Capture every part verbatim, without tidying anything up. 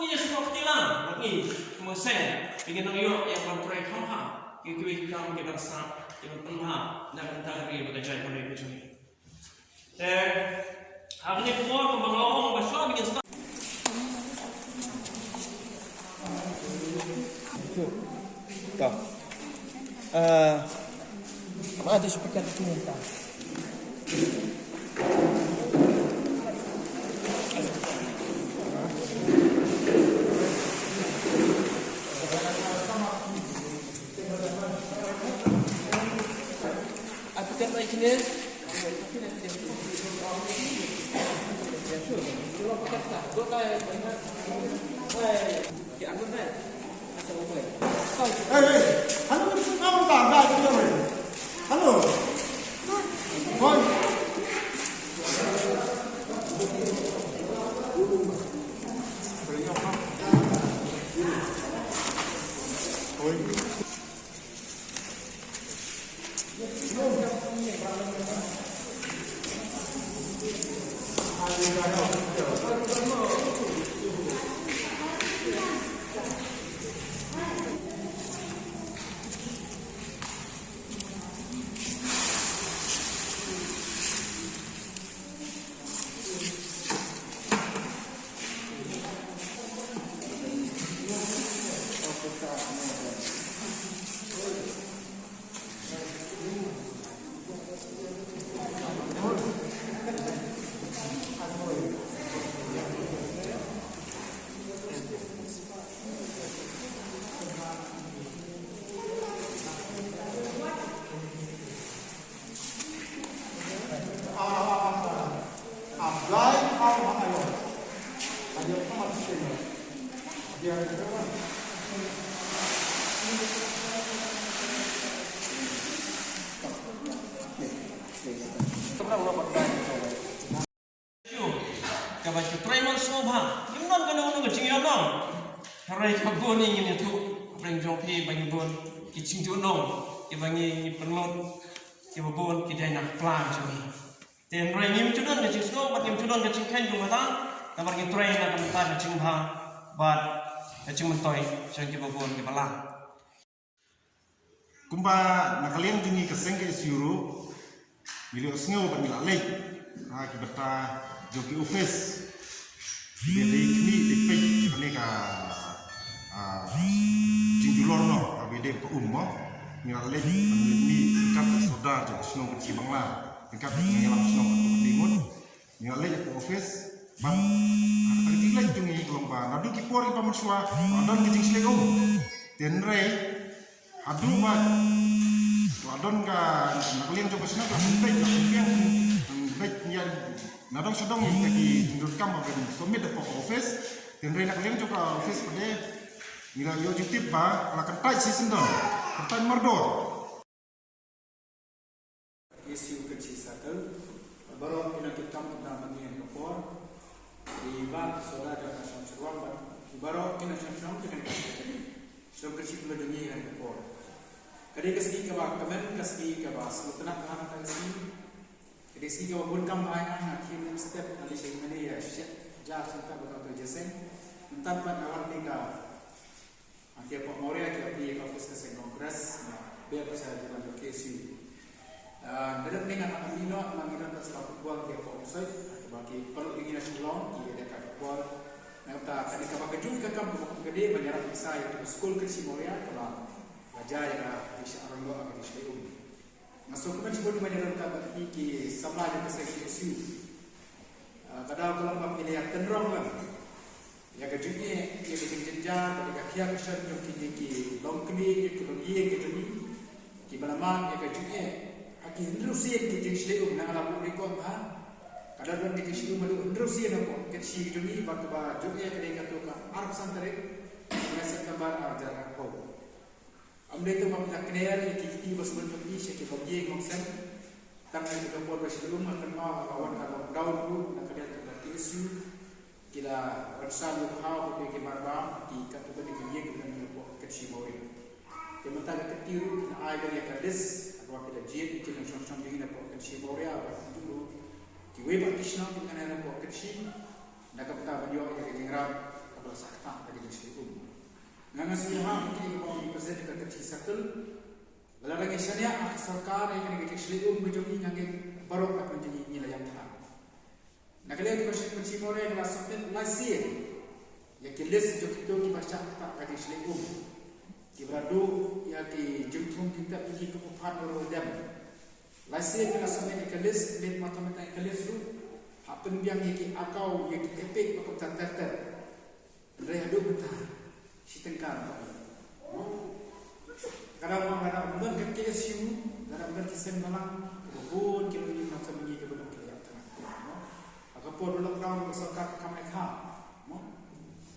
Ïa shnong Ktilang, wat ngi, kumba seng, phi ngi nang ïoh ïa ban trei kham ha, ki kiwei ki kam ki ban sah, ki ban pynbha na ka bynta ka ri bad ka jaitbynriew ka jong ngi. Te ha kane ka por kumba nga ong ba shuwa ba ngin start. Ka. Ah, ma ada speaker tu minta. Aku tak naik sini. Kaba ki trei mon sngewbha, ngim don kano kano ka jingïalang. Hynrei kaba bun ngin ïathuh hapdeng jong phi ba ngi bun ki jingduhnong kiba ngi pynlut, kiba bun ki dei na ka pla jong ngi. Te hynrei ngim ju don ka jingsngew bad ngim ju don ka jingkheiñ jong kata, namar ngi trei na ka bynta ka jingbha bad ka jingmyntoi jong kiba bun kiba lah. Kumba na ka liang jong ngi ka seng ka S U ruh, ngi la sngew bad ngi la leit ha ki bynta jong ki office. Ba dei khmih dei peit kane ka, ah, jingjulor noh kaba dei ka um mo. Ngi la leit ban mih ryngkat ka sordar jong ka shnong Kynshi Bangla, ryngkat ka nongïalam shnong ka Dei Ngut. Ngi la leit ha ka office bad ha kata ka jingleit jong ngi ka long ba naduh ki por kiba mynshuwa la don ka jingshlei um. Te hynrei haduh ba la don ka, na ka liang jong ka shnong ka pynbeit, ka pynbiang, pynbeit ïa nadong shadong ïa kita ki jingdonkam ba kin submit hapoh ka office. Te hynrei na ka liang jong ka office pat de ngi la ïoh jingtip ba la kyntait shisyndon, kyntait mardor. Ki S U Kynshi Circle, baroh ki nongtrei kam ki nongmane ha ka por, ki bah sordar jong ka shnong Shillong bad ki baroh ki nongshong shnong jong ka shnong Kynshi Pynlong jong ngi ha ka por. Ka dei ka sngi kaba kmen, ka sngi kaba sngewtynnat bha, ka sngi, ka dei sngi kaba bun kam bha ïa nga, nga khie lipstick, nga leit sha ïingmane ïa shet jar shen kat ba ka tu jingïaseng. Mynta pat nga wan phi ka Ki hapoh Mawria ki la plie ïa ka office ka seng Congress, na bad ka sha jylla ka K S U. Ah, da dep ne nga tang mih noh, nga mih noh ka sla football ki hapoh Umsoi, kiba ki paralok jong ngi na Shillong ki ïa ka football. Nangta kane kaba kajuh ka kam kaba kum ka dei ban ïarap pisa ïa ka skul Kynshi Mawria kaba la jia ïa ka jingshahrong noh ha ka jingshlei um. Nga sngewkmen shibun ban ïaroh ryngkat bad phi ki samla jong ka seng K S U. Ah, ka daw ka long ba phi la ïa tynrong lang ïa ka jingeh, ïa ka jingjynjar bad ïa ka khiah ka shon jong kine ki longkmie, ki longïing ki jong ngi, kiba la mad ïa ka jingeh ha ki hynriew sien ki jingshlei um. Nga la buh record bha, ka la don ki jingshlei um haduh hynriew sien hapoh Kynshi ki jong ngi, bad kaba jong eh ka dei kato ka arphew san tarik u bnai September arhajar arphew. Ym dei tang ba phi la kner ïa ki kti ba sngewbha jong phi sha ki longïing longsem. Tang ïa ka por ba shlei um, nga kynmaw ha ka wan ka lockdown ruh na ka liang ka K S U ki la rynsan ïa u khaw ba phi ki marbam ki katto katne ki ïing ki la mih hapoh Kynshi Mawria. Te mynta ka kti ruh ki la ai ïa ka list ha kaba phi la jied ïa ki nongshong shnong jong ngi hapoh Kynshi Mawria bad ki ruh kiwei pat ki shnong ki la kner hapoh Kynshi. Na ka bynta ban ïoh ïa ka jingïarap kaba la sah ktah. Nga nga sngewbha ïa ka ong i president ka Kyrchi Circle. Lada ngi shaniah ha ka sorkar ïa kane ka jingshlei um ka jong ngi, nga ngeit baroh kata ka jong ngi ngi la ïap than. Na ka liang ka Kyrchi Mawlai ka la submit lai sien ïa ki list jong kito kiba shah kata ka jingshlei um, kiba la duh ïa ki jingthung ki tep ki ki kpu phan ruh dem. Lai sien ka la submit ïa ki list, list ma tang ïa ki list ruh, ha pynbiang ïa ki account ïa ki EPIC ba kumta ter ter. Hynrei haduh mynta shi tyngka ruh. Ka dang wan, ka dang wan ka KSU, ka dang wan ki seng balang, ka bun ki nongïalam sha ma ngi ka bun ki ïap than. Ha ka por lockdown ka sorkar ka kam ai kha.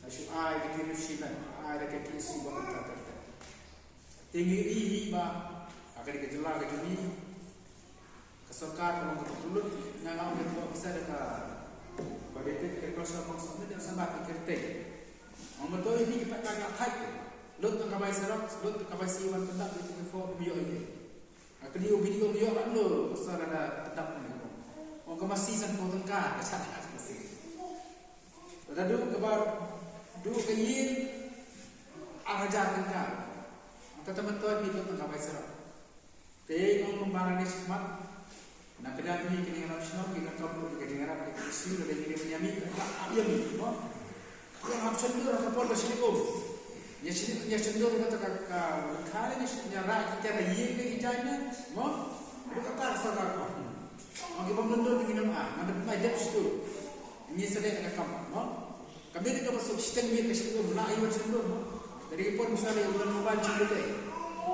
Ka shu ai ka kiri shi ban, ai da ka KSU ba ka ter ter. Te ngi ïohi hi ba ha kane ka jylla ka jong ngi, ka sorkar ka long kaba lut. Nga nga ong ïa ka officer da ka ba dei ka cultural council ne dei sa ba ka kyrteng. Ong ba to ïohi ki paidbah nga thait. Lut tang ka bai surok, lut tang ka bai siew wan pyndap ïa ki four, ym ïoh ei ei. Nga kylli u BDO, ym ïoh katno, ka sorkar da pyndap ne. Ong ka masi sanphew tyngka, ka shah ka masi. Lada duh kaba duh ka ïing ar hajar tyngka. Ong kata mynta phi lut tang ka bai surok. Te ong kumba nga ong shakhmat, na ka liang kine ki nongïalam shnong ki donkam ruh ka jingïarap ka KSU, lada ngi dei ban ïamih, ka ap ïamih, mo. Ïa hap shon dur ha ka por ba shlei um. Ïa shon, ïa shon dur ha ka, ka, ka, ka, ïa shon, ïa rah ki tiar ïing ne ki jaiñ ne, mo. Haduh katta ka sorkar ka ong. Ong ki bym don dur ngi nym ai, nga dep ai dep shitu. Ngi sa leh da ka kam, mo. Ka bit kaba suk shiteng miet ka shlei um, la ai wan shlei um. Dari ka por mynta lei wan mobile shlei um.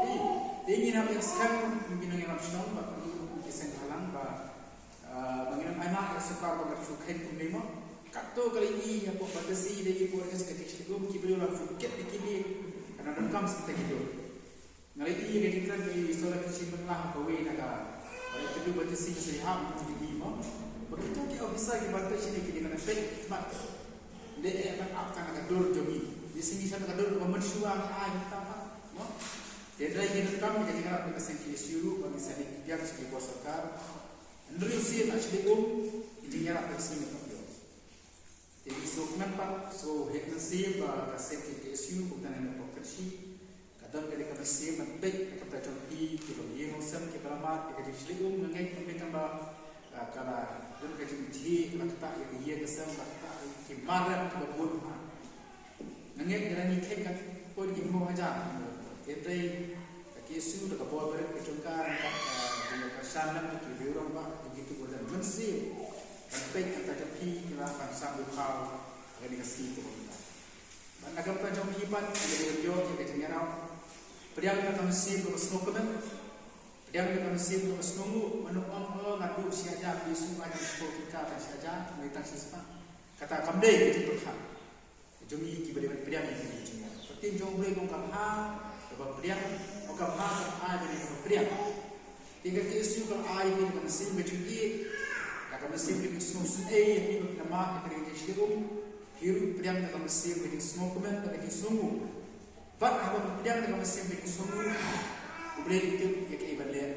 Ei, te ngi nang ïa scan, ngi nang ïa ram shnong ba ki seng halang ba, ah, ba ngi nang ai ma ïa sorkar ba ka shu khein kumne mo. Katto ka lei ïa pok ba ka si dei ïa pok ka shlei um ki briew la shu kit da ki dei. Ka nang donkam sita ki dei. Nga la ïohi ïa ka jingkren ka i Solar Kyrshi Pynlah ha kawei na ka, ba la interview ba te sing sa ïahap ïa ka i mo. Ba kito ki officer kiba peit shane ki dei ban peit khmat. Dei eh ban ap tang na ka dur jong ngi. Ngi sing ngi sha na ka dur ba mynshuwa ngi ai mynta pat mo. Te hynrei ngi donkam ïa ka jingïarap na ka seng KSU ruh ba ngi sa leit biang sha ki bor sorkar. Hynriew sien ha shlei um, ka jingïarap ka seng ngi pynïoh. Te ngi sngewkmen pat, sngewheh mynsiem ba ka seng ka KSU kumta na Pok Kynshi ka don ka dei ka mynsiem ban peit na ka bynta jong phi kiba ïeng nongsem kiba la mad ïa ka jingshlei um. Nga ngeit kumne tang ba, ah, ka la don ka jingjhieh, ka la ktah ïa ka ïing ka sem, la ktah ïa ki mar rep kiba bun ha. Nga ngeit lada ngi kheiñ ka poi ki hynñiew hajar. Hynrei ka KSU da ka bor barit ka jong ka, ryngkat ka jingïakyrshan lem ki briew rangbah, ki briew rangbah mynsiem ban peit ka jong phi, ki la ban sam ïa phi ha kane ka sngi kaba mynta. Bad na ka bynta jong phi pat, ngi la ïoh ïa ka jingïarap. Pdiang ïa ka mynsiem kaba sngewkmen, pdiang ïa ka mynsiem kaba sngewnguh. Mano ong, oh, nga duh shi hajar, phi shu ai tang shiphew tyngka, tang shi hajar, tang tang shi spah. Kata kam dei ka jingpyrkhat. Jong ngi kiba dei ban pdiang ïa kane ka jingïarap. Ka ktien jong U Blei ka ong ka bha kaba pdiang, ka bha kaba ai bad kaba pdiang. Te ka KSU ka la ai ïa ka mynsiem ka jingïeit, ka mynsiem ka jingsngewsynei ïa phi ba phi la mad ïa kane ka jingshlei um. Phi ruh pdiang da ka mynsiem ka jingsngewkmen bad ka jingsngewnguh. Bad haba phi pdiang da ka mynsiem ka jingsngewnguh, U Blei u tip ïa kaei ban leh.